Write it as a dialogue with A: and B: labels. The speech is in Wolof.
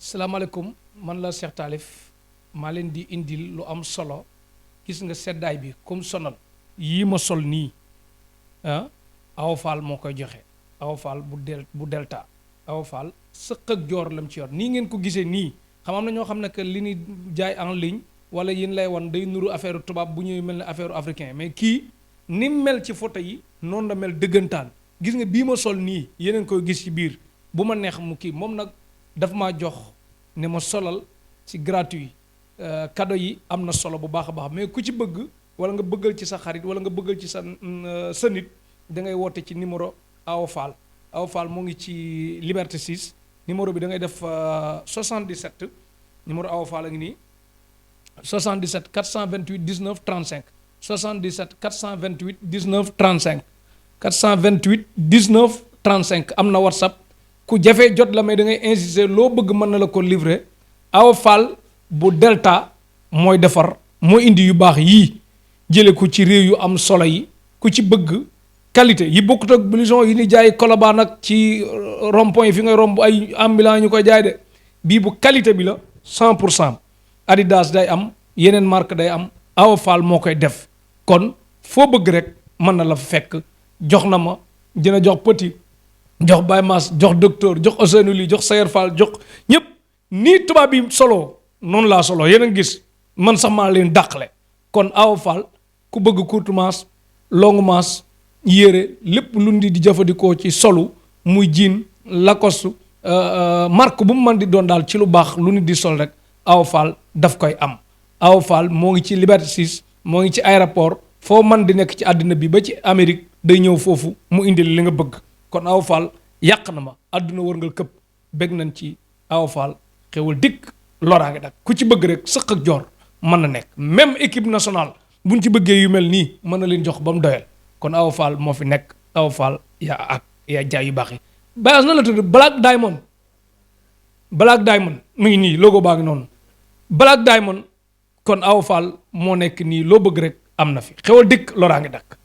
A: salaamaaleykum man la Cheikh Talif maa leen di indil lu am solo gis nga seddaay bi comme sonal yii ma sol nii ah Awa Fall moo koy joxe Awa Fall bu delta Awa Fall sëq ak joor lam ci yor nii ngeen ko gisee nii am na ñoo xam ne que li ñuy jaay en ligne wala yéen lay wan day nuru affaire tubaab bu ñuy mel ne affaire africain mais kii ni mel ci photo yi noonu la mel dëggantaan gis nga bii ma sol nii yeneen koy gis ci biir bu ma neex mu kii moom nag daf maa jox ne ma solal ci gratuit cadeau yi am na solo bu baax a baax mais ku ci bëgg wala nga bëggal ci sa xarit wala nga bëggal ci sa nit da ngay woote ci numéro Awa Fall Awa Fall moo ngi ci Liberté 6 numéro bi da ngay def 77 numéro Awa Fall a ngi nii 77 428 19 35 77 428 19 35 428 19 35 am na WhatsApp ku jafee jot la mais da ngay insister loo bëgg mën na la ko livrer Awa Fall bu Delta mooy defar moo indi yu baax yii jële ko ci réew yu am solo yi ku ci bëgg qualité yi bokkut ak blouson yi ni jaay Colobane nag ci rond-point yi fi ngay romb ay ambulant ñu koy jaay de bii bu qualité bi la 100% Adidas day am yeneen marque day am Awa Fall moo koy def kon foo bëgg rek mën na la fekk jox na ma dina jox petit jox Baye Mass jox docteur jox Ousseynou Ly jox Sayer Fall jox ñëpp nii tubaab yi solo noonu laa solo yéen a gis man sax maa leen dàqale kon Awa Fall ku bëgg courte manche longue manche yére lépp lu di jëfandikoo ci solu muy jean Lacoste marque bu mu mën di doon daal ci lu baax lu nit di sol rek Awa Fall daf koy am Awa Fall moo ngi ci Liberté 6 moo ngi ci aéroport foo man di nekk ci àddina bi ba ci Amérique day ñëw foofu mu indil li nga bëgg kon Awa Fall yàq na ma àdduna wërngal këpp bég nañ ci Awa Fall xewal dikk loraange dak ku ci bëgg rek sëq ak joor mën na nekk même équipe nationale buñ ci bëggee yu mel nii mën na leen jox ba mu doyal kon Awa Fall moo fi nekk Awa Fall yaa jaay yu baax yi bayas na la tudd Black Diamond mu ngi nii logo baa ngi noonu Black Diamond kon Awa Fall moo nekk nii loo bëgg rek am na fi xewal dikk loraange dak